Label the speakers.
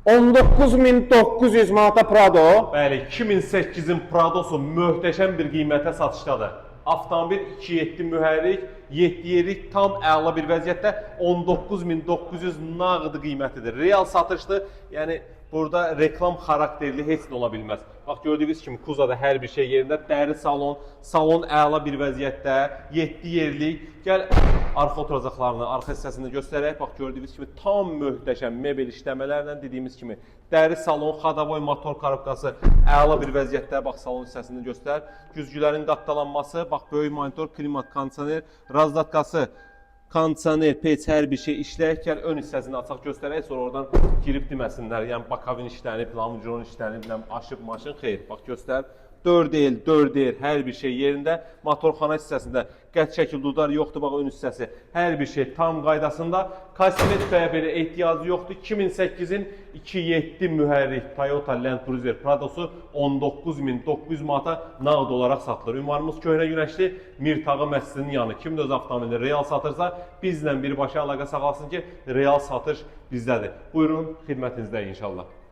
Speaker 1: 19.900 manata Prado.
Speaker 2: Bəli, 2008-in Pradosu möhtəşəm bir qiymətə satışdadır. Avtomobil 2.7 mühərrik, 7 yerlik, tam əla bir vəziyyətdə, 19.900 nağd qiymətidir. Real satışdır. Yəni burada reklam xarakterli heç nə ola bilməz. Bax, gördüyünüz kimi kuzovda hər bir şey yerində, dəri salon, salon əla bir vəziyyətdə, 7 yerlik. Gəl arxa oturacaqlarını, arxa hissəsini göstərək. Bax, gördüyünüz kimi tam möhtəşəm mebel işləmələrlə, dediyimiz kimi dəri salon, xadavoy motor korobkası əla bir vəziyyətdə. Bax, salon hissəsini göstər. Güzgülərin qattalanması, bax, böyük monitor, klimat, kondisioner, razdatkası, kondisioner, peç, hər bir şey işləyək. Gəl ön hissəsini açaq göstərək, sonra oradan girib deməsinlər. Yəni bakavin işlənib, lamıcron işlənib, nəm aşıb maşın, xeyr. Bax, göstər. 4 el, 4 el, hər bir şey yerində. Motorxana hissəsində qət şəkil dudar yoxdur, bax ön hissəsi. Hər bir şey tam qaydasında. Kosmetikaya belə ehtiyacı yoxdur. 2008-in 2.7 mühərrik Toyota Land Cruiser Pradosu 19.900 manata nağd olaraq satılır. Ünvanımız Köhnə Günəşli, Mirtağı məscidinin yanı. Kim də öz avtomobilini real satırsa, bizlə birbaşa əlaqə saxlasın ki, real satış bizdədir. Buyurun, xidmətinizdəyik inşallah.